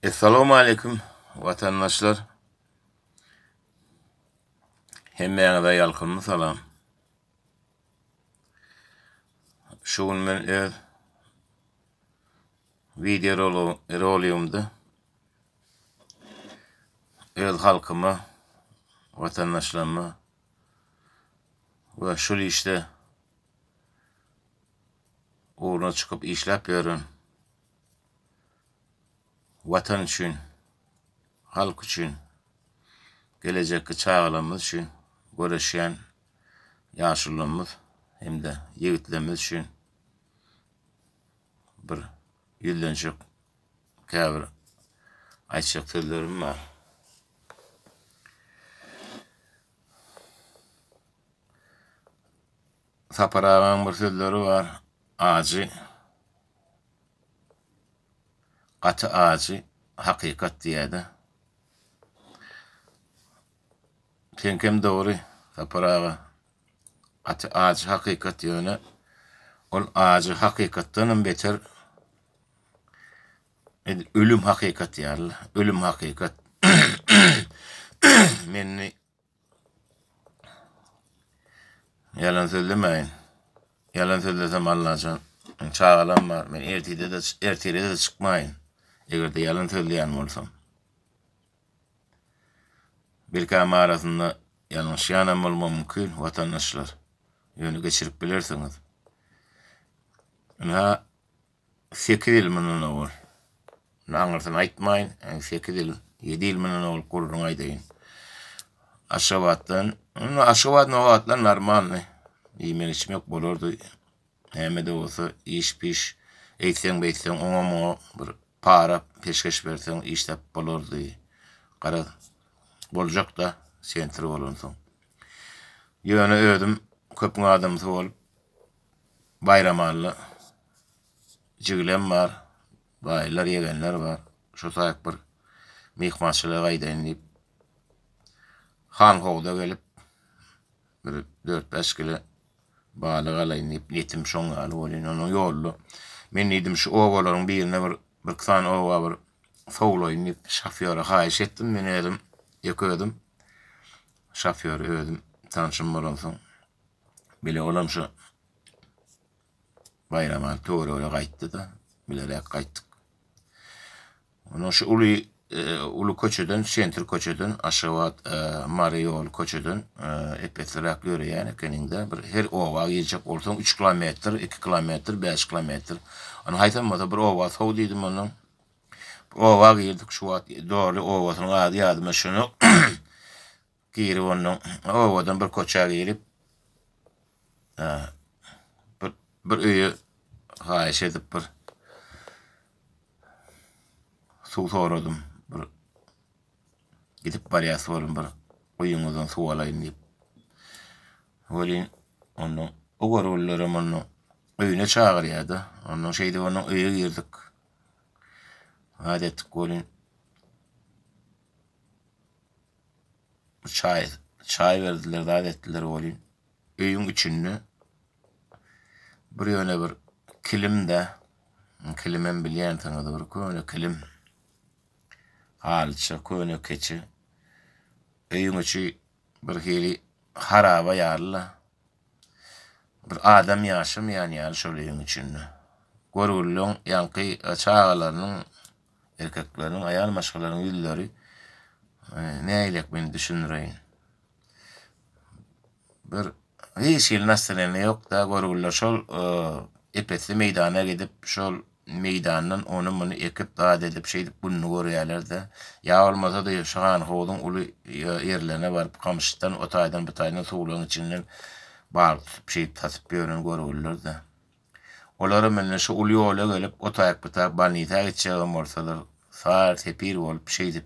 Essalawmaleýkim watandaşlar. Hemmäňize ýalkymly salam. Şu gün men öz wideo roligimde öz halkyma, watandaşlaryma we şul işde ugruna çykyp işläp ýören Watan üçin, halk üçin, gelejekki çagalarymyz üçin göreşýän ýaşulularymyz hem-de ýigitlerimiz üçin bir ýüzlenjek käbir aýtjak sözlerim bar. Sapar agaň bir sözleri bar, Ajy, gaty ajy hakykat diýýär-de. Seňkem dogry, Sapar aga. Gaty ajy hakykat ýöne ol ajy hakykatdanam beter edil ölüm hakykat ýaly, ölüm hakykat. Meni Ýalan sözlemäýin. Ýalan sözlesem Allajan, çagalam bar, men ertide-de, ertire-de çykmaýyn. Eger-de ýalan sözleýän bolsam. Belkäm arasynda ýalňyşýanam bolmagym mümkin, watandaşlar. Ýöne geçirip bilersiňiz. Ynha, 8 ýyl mundan owal. Indi aňyrsyny aýtmaýyn, 8 ýyl, 7 ýyl mundan owal gürrüň aýdaýyn. Aşgabatdan, indi Aşgabat nobatlar normalny. Iýmek içmek bolardy. Näme-de bolsa iş-piş eýtseň-beýtseň oňa-muňa bir para peşgeş berseň iş tapyp bolardy. Garaz, boljak-da sentr bolansoň. Ýöne özüm köpüň adamsy bolup Baýramalla jigilem bar, baýlar, ýegenler bar. Şo taýyk bir myhmançylyga gaýdaýyn diýip, Hanhowza gelip, bir dört-bäş kile balyk alaýyn diýip, niýetim şoň ýaly bolýan. Onuň ýolda men diýdim, şu obalaryň birine bir, birki sany oba bir sowlaýyn diýip, şofýora haýyş etdim. Men özüm, ýeke özüm, şofýory özüm tanşym bolansoň, Bile olam şu Baýramaly töweregine gaýtdy-da, bileräk gaýtdyk. Onuň şu uly e, uly köçeden, sentr köçeden, Aşgabat, e, Mary ýoly köçeden e, epesliräk ýöreýän ekeniňde, bir her oba girjek bolsaň 3 kilometr, 2 kilometr, 5 kilometr. Ony haýsam bolsa bir oba sow diýdim ondan. Bir oba girdik şu wagt doly obasynyň ady ýadyma düşenok. Girip ondan obadan bir köçä girip bir, bir öýe haýyş edip bir suw soradym. Bir gidip barýas bolum bir guýyňyzdan suw alaýyn diýip. Welin ondan o görgülilerem ondan öýüne çagyrýar-da. Ondan şeýdip ondan öýe girdik. Zat etdik welin Çaý, çaý berdiler, zat etdiler welin, öýüň içinde bir ýöne bir kilim-de, kilimem bilýänsiňiz, bir köne kilim, halyça, köne keçe. Öýüň içi bir hili haraba ýaly-la. Bir adam ýaşamaýan ýaly şol öýüň içinde. Görgülileň ýaňky çagalarynyň Erkekleriň, aýal maşgalalaryň ýüzleri nägilek men düşündireýin. Bir hiç hili nastreniýa ýok-da, görgüliler şol epesli meýdana gidip, şol meýdandan ony-muny ekip, zat edip, şeýdip gününi görýärler-de. Ýa bolmasa-da şu Hanhowzuň uly ýerlerine baryp, gamyşdan o taýdan, bu taýdan suwlaryň içinden balyk tutup, şeýdip satyp ýören görgüliler-de. Olaram indi şu uly ýola gelip, o taýak bu taýak bolnisa gitjegem bolsalar, sar-sepir bolup şeýdip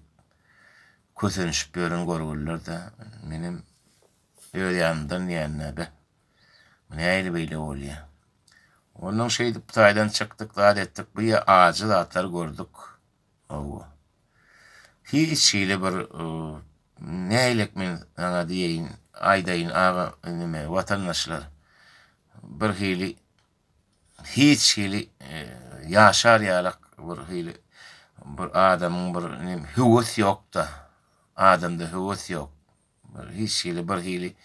kösenişip ýören görgüliler-dä. Menem öz ýanymdan diýýän-dä, Beh, bu nähili beýle bolýa? Onnoň şeýdip bu taýdan çykdyk, zat etdik, bu ýa ajy zatlar gördük. Hawa. Hiç hili bir nähilek men saňa diýeýin, aýdaýyn aga, neme, watandaşlar. Bir hili hiç hili ýaşar ýalak bir hili. Bir adamyň bir höwes ýok-da. Adamda höwes ýok. Bir hiç hili bir hili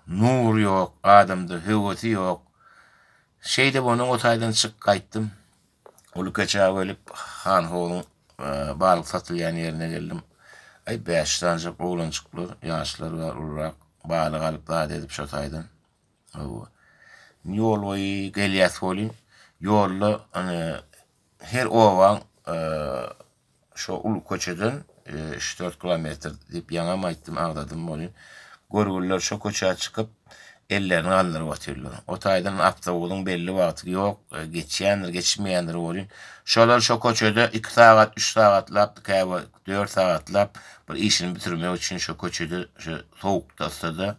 nur ýok, adamda höwesi ýok. Şeýdip onuň o taýdan çykyp gaýtdym. Uly köçä gelip, Hanhowuzyň balyk satylýan ýerine geldim. Aý, bäş sanjak oglanjyklar, ýaşlar bar, ulurak balyk alyp zat edip şo taýdan. Hawa. Ýol boýy gelýäs welin, ýolda her obaň şo uly köçeden üç-dört kilometr diýip ýaňam aýtdym, agzadym welin, görgüliler şo köçä çykyp, ellerini galdyryp otyrlar. O taýdan awtobusyň belli wagty ýok, geçýändir, geçmeýändir welin, şolar şo köçede iki sagat, üç sagatlap, käbir dört sagatlap bir işini bitirmek üçin şo köçede, şo sowukda, yssyda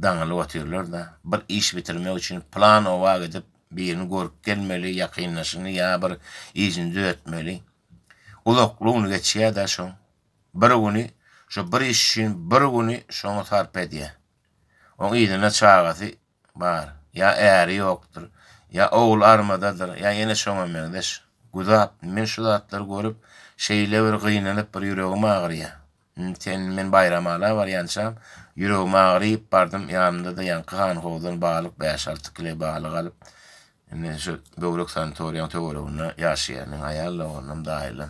daňylyp otyrlar-da. Bir iş bitirmek üçin pylan oba gidip, birini görüp gelmeli, ýakyndaşyny ýa bir işini düzetmeli. Uzakly güni geçýär-dä şoň. Bir güni, şo bir iş üçin bir güni şoňa sarp edýär. Oň yzynda çagasy bar, ýa äri ýokdur, ýa ogly armadadyr, ýa ýene şoňa meňzeş. Güzap, men şu zatlary görüp, şeýle bir gynanyp bir ýüregim agyrýar. Sen men Baýramala barýançam, ýüregim agyryp bardym, ýanymda-da ýaňky hanhowuzdan balyk, bäş-alty kile balyk alyp, indi şu böwrek sanatoriýaň töwereginde ýaşaýar meň aýal doganym, daýylam.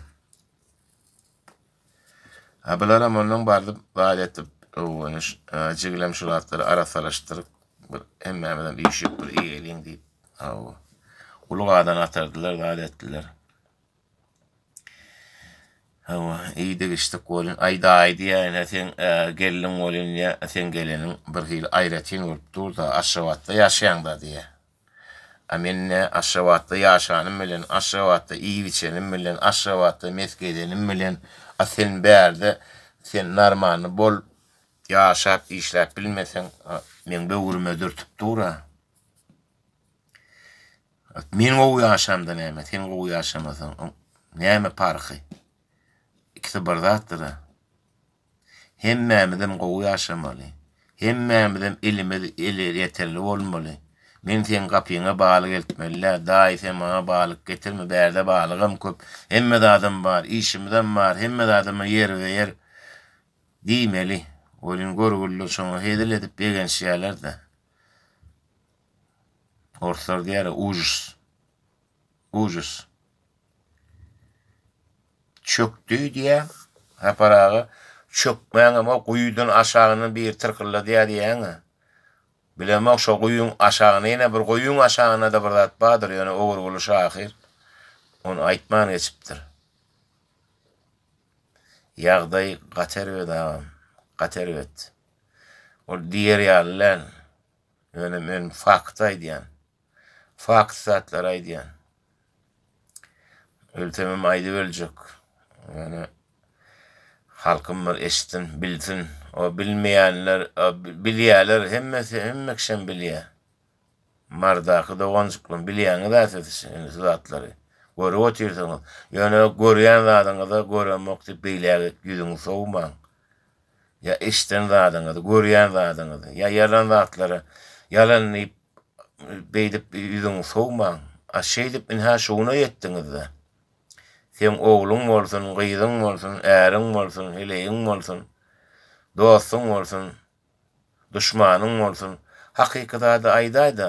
A bularam ondan bardyp, zat etip, jigilem şu zatlary arassalaşdyryp, bir hemmämizem üýşüp bir iýeliň diýip, hawa, uly gazan atardylar, zat etdiler. Hawa, iýdik içdik welin, aý daýy diýýär, ine seň gelniň welin diýýär, seň geleniň bir hili aýratyn bolup dur-da, Aşgabatda ýaşaýaň-da diýýär. A men ine Aşgabatda ýaşanym bilen, Aşgabatda iýip-içenim bilen, Aşgabatda mes gezenim bilen, a sen bärde, sen narmany bol, ýaşap, işläp bilmeseň, meň böwrüme dürtüp dur-a. Men gowy ýaşamda näme, sen gowy ýaşamasaň, näme parhy? Ikisi bir zatdyr-a. Hemmämizem gowy ýaşamaly. Hemmämizem elimiz ele ýeterli bolmaly. Men seň gapyňa balyk eltmeli-dä, daýy sen maňa balyk getirme, bärde balygam köp, hemme zadam bar, işimizem bar, hemme zadam ýerbe-ýer diýmeli. Welin görgüliler şoňa hezil edip begenişýärler-de. Orslar diýýär ujus. Ujus. Çökdi diýýär. Sapar aga, çökmäňem o guýudan aşagyndan biri tyrkylladýar diýýäň-ä. Bilemok şo guýyň aşagynda ýene bir guýyň aşagynda-da bir zat bardyr, ýöne Ogurguly şahyr ony aýtman geçipdir. Ýagdaý gaty erbet agam, gaty erbet. Ol diýer ýaly däl. Ýöne men fakt aýdýan. Fakt zatlary aýdýan. Ölsemem aýdyp öljek. Ýöne halkym bir eşitsin, bilsin. O bilmeýänler, bilýärler, hemmesi, hemme kişem bilýär. Marydaky doganjyklarym bilýäňiz-ä siz indi şu zatlary. Görüp otyrsyňyz. Ýöne görýän zadyňyza göremok diýip beýläk ýüzüňi sowmaň. Ýa eşiden zadyňyzy, görýän zadyňyzy, ýa ýalan zatlara ýalan diýip, beýdip ýüzüňi sowmaň. A şeýdip ynha şuňa ýetdiňiz-dä. Seň ogluň bolsun, gyzyň bolsun, äriň bolsun, heleýiň bolsun, dostuň bolsun, duşmanyň bolsun, hakyky zady aýdaý-da.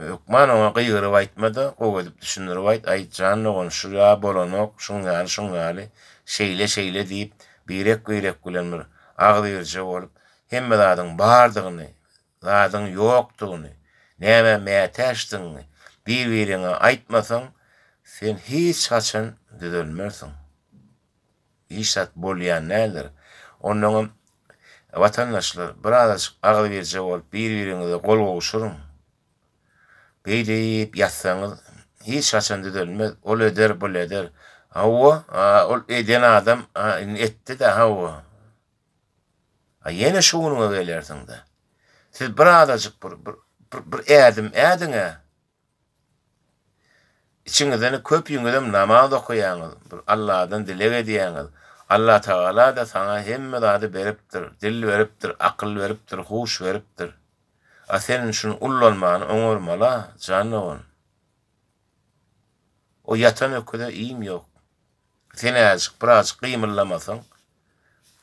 Hökman oňa gygyryp aýtma-da, gowy edip düşündirip aýt, Aý, jan dogan, şu-ýa bolanok, şuň ýaly, şuň ýaly, şeýle-şeýle diýip, birek-birek bilen bir agzybirje bolup, hemme zadyň bardygyny, zadyň ýokdugyny, nämä mätäçdigiňi bir-biriňe aýtmasaň, sen hiç haçan düzelmersiň. Hiç zat bolýan däldir. Onnoňam, watandaşlar, birazajyk agzybirje bolup, bir-biriňize gol gowşuryň. Beýdip ýatsaňyz, hiç haçan düzelmez. Ol eder, bul eder. Hawa, ol eden adam indi etdi-dä, hawa. A ýene şu günüňe gelersiň-dä. Siz birazajyk bir, bir, bir ädim ädiň-ä. Içiňizden köpüňizem namaz okaýaňyz, bir Alladan dileg edýäňiz. Allatagala-da saňa hemme zady beripdir, dil beripdir, akyl beripdir, huş beripdir. A sen şuny ullanmany oňarmaly-a, jan dogan. O ýatan öküze iým ýok. Sen azjyk, birazjyk gymyldamasaň,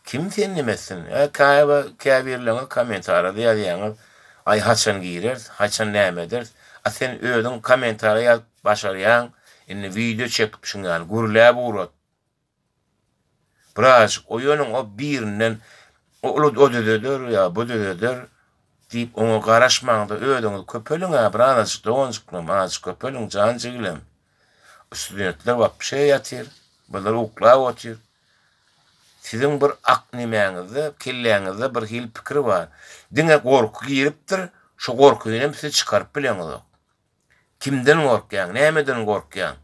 kim seni neme etsin? Ä, käbir, käbirleriňiz kommentariýada ýazýaňyz, aý haçan gireris, haçan näme ederis? A sen özüň kommentariýa ýazyp başarýaň, indi wideo çekip şuň ýaly gürläp ugrat. Birazjyk oýanyň o birinden ol o düzeder ýa bu düzeder diýip oňa garaşmaňda özüňiz köpeliň-ä birazajyk doganjyklarym azajyk köpeliň jan jigilem. Studentler wapşe ýatyr, bular uklap otyr. Siziň bir ak nemäňizde, kelläňizde bir hili pikir bar. Diňe gorky giripdir, şo gorkynam siz çykaryp bileňizok. Kimden gorkýaň, nämeden gorkýaň?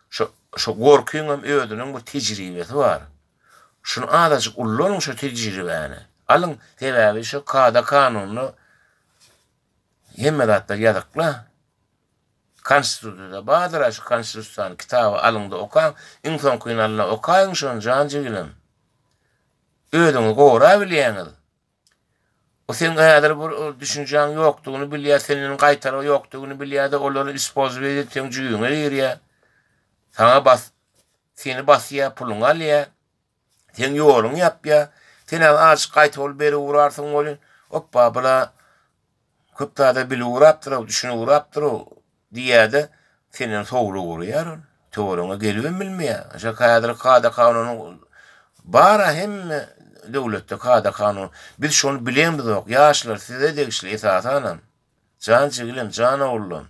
Şo, şo gorkyňam özüniň bir tejribesi bar. Şuny azajyk ullanyň şo tejribäni. Alyň, sebäbi şo kada-kanunda hemme zatlar ýazykla. Konstitusiýada bardyr-a şu konstitusiýany kitaby alyň-da okaň, iň soňkyny alyň-da okaýyň şony jan jigilem. Özüňizi gorabilýäňiz. O seň häzir bir düşünjäň ýokdugyny bilýär, senden gaýtargy ýokdugyny bilýär-de, olary ispolzowat edip seň jübüňe girýär. Saňa bas, seni basýar, puluňy alýar. Seň ýoluňy ýapýar. Sen häzir azajyk gaýtawul berip urarsyň welin, opba, bula köp zada bilip urapdyr-ow, düşünip urapdyr-ow Diýýär-de, senden sowlup urýar ol. Töweregiňe gelibem bilmeýär. Şo häzir kada-kanunyň bar-a hemme döwletde kada-kanun. Biz şony bilemizok. Ýaşlar size degişli esasanam. Jan jigilem, jan ogullam.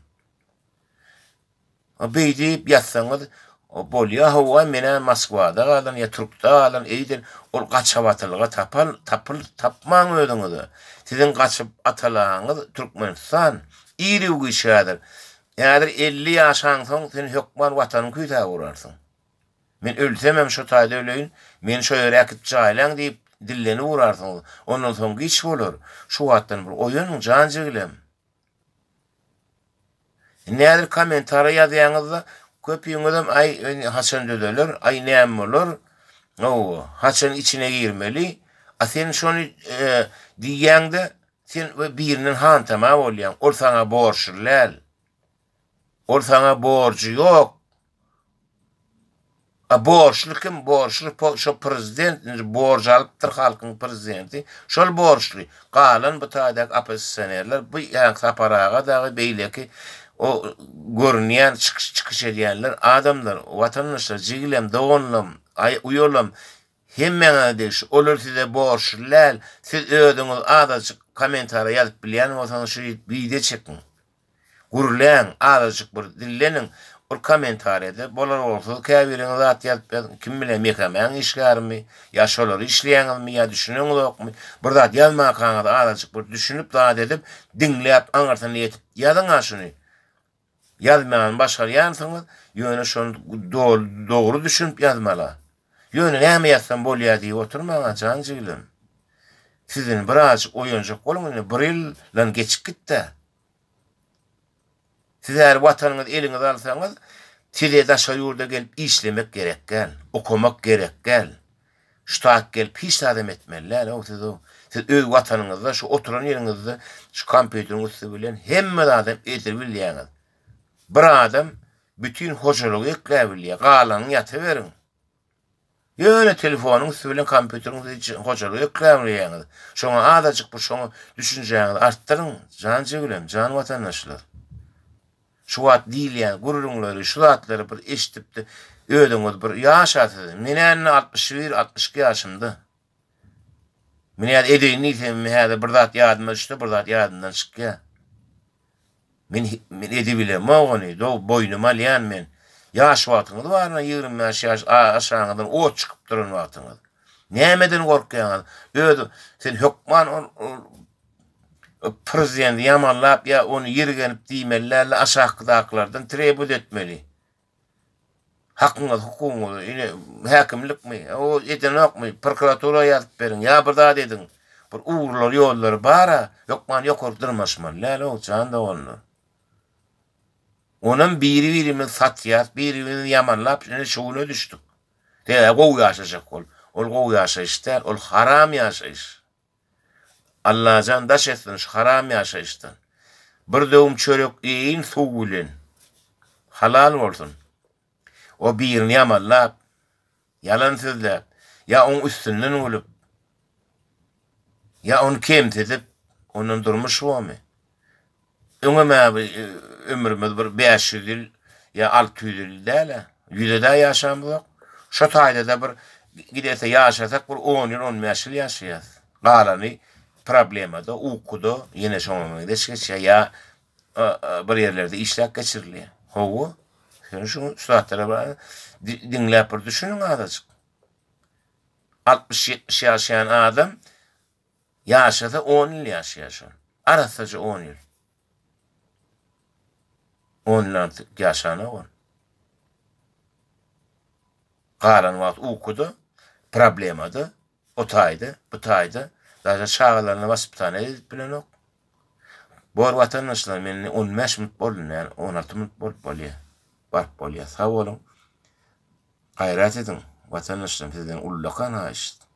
Beýdip ýatsaňyz bolýa hawa menä Moskwada galan ýa Türkde galan eýdil ol gaçabatylga tapal tapyl tapmaň özüňize. Siziň gaçyp atalaňyz Türkmenistan. Ir-u-giç häzir. Häzir 50 ýaşaňsoň sen hökman watanyň küýsäp urarsyň. Men ölsemem şo taýda öleýin, meni şo ýere äkidip jaýlaň diýip dillenip urarsyňyz. Ondan soň giç bolar. Şu wagtdan bir oýanyň jan jigilem. Indi häzir kommentariýa ýazýaňyzda köpüňizem aý haçan düzeler, aý näme bolar, hawa, haçan içine girmeli. A sen şony e, diýýäňde sen birinden hantama bolýaň. Ol saňa borçly däl. Ol saňa borjy ýok. A borçly kim? Borçly şo prezident indi borç alypdyr halkyň prezidenti. Şol borçly. Galan bu taýdaky oppozisionerler bu ýa Sapar aga dagy beýleki o görünýän çykyş çykyş edýänler adamlar, watandaşlar, jigilem, doganlam, aý uýalam hemmäňize degişli. Olar size borçly däl. Siz özüňiz azajyk kommentariýa ýazyp bilýän bolsaňyz şu wideo çekiň. Gürläň, azajyk bir dilleniň, bir kommentariýada bolar bolsuz käbiriňiz zat ýazyp ýazyň, kim bilýär MHM-iň işgärimi, ýa şolary işleýäňizmi, ýa düşüneňizokmy, bir zat ýazmankaňyz azajyk bir düşünip zat edip, diňläp aňyrsyna ýetip ýazyň-a şuny. Ýazmany başarýansyňyz, ýöne şony doly dogry düşünip ýazmaly. Ýöne näme ýazsam bolýar diýip oturmaň-a jan jiglim. Siz indi birazjyk oýanjak boluň indi bir ýyldan geçip gitdä. Siz häli watanyňyzy eliňize alsaňyz, size daşary ýurda gelip işlemek gerek däl, okamak gerek däl. Şu taýyk gelip hiç zadam etmeli däl-ow siz-ow. Siz öz watanyňyzda şu oturan ýeriňizde şu kompýuteriň üsti bilen hemme zadam edibilýäňiz. Bir adam bütin hojalygy ekläbilýär, galanyny ýatyberiň. Ýöne telefonyň üsti bilen kompýuteriň üsti hojalygy ekläbilýäňiz. Şoňa azajyk bir şoňa düşünjäňizi artdyryň, jan jigilem, jan watandaşlar. Şu wagt diýilýän gürrüňleri, şu zatlary bir eşidip-de özüňiz bir ýaşa siz. Men-ä indi 61, 62 ýaşymda. Men häzir edeýin diýsem, häzir bir zat ýadyma düşse, bir zat ýadymdan çykýar. Men men edibilemok ony, do boýnuma alýan men. Ýaş wagtyňyz barna 25 ýaş aşagyňyzdan ot çykyp duran wagtyňyz. Nämeden gorkýaňyz? Öz sen hökman ol prezidenti ýamanlap ýa ony ýirgenip diýmeli däl, aşakdakylardan trebut etmeli. Hakyňyz, hukugyňyzy, ine, häkimlikmi, o edenokmy, prokuratura ýazyp beriň, ýa bir zat ediň. Bir ugurlary, ýollary bar-a, hökman ýokary dyrmaşmaly däl-ow, jan doganlar. Onam biri-birimizi satýas, biri-birimizi ýamanlap, ine şu güne düşdük. Sebäbi gowy ýaşajak bolup. Ol gowy ýaşaýyş däl, ol haram ýaşaýyş. Allajan daş etsin şu haram ýaşaýyşdan. Bir döwüm çörek iýeýin suw bilen. Halal bolsun. O birini ýamanlap, ýalan sözläp, ýa oň üstünden gülüp, ýa ony kemsidip, ondan durmuş bormy? Öňem-ä bir ömrümiz bir 500 ýyl ýa 600 ýyl däl-ä. Ýüze-dä ýaşamyzok. Şo taýda-da bir giderse ýaşasak bir on ýyl, on bäş ýyl ýaşaýas. Galany problemada, ukuda, ýene şoňa meňzeş geçýär ýa bir ýerlerde işläp geçirilýär. Hawa, sen şu zatlara bir diňläp bir düşüniň azajyk. 60-70 ýaşaýan adam ýaşasa 10 ýyl ýaşaýar şol. Arassaja 10 ýyl. 10 ýyl artyk ýaşanok ol. Galan wagt ukuda, problemada, O taýda, bu taýda, daže çagalaryna waspitaniýa edip bilenok. Bor watandaşlar men indi 15 minut boldy näme 16 minut bolup bolýa. Baryp bolýa. Sag boluň. Gaýrat ediň watandaşlarym sizden ullakan haýyşt.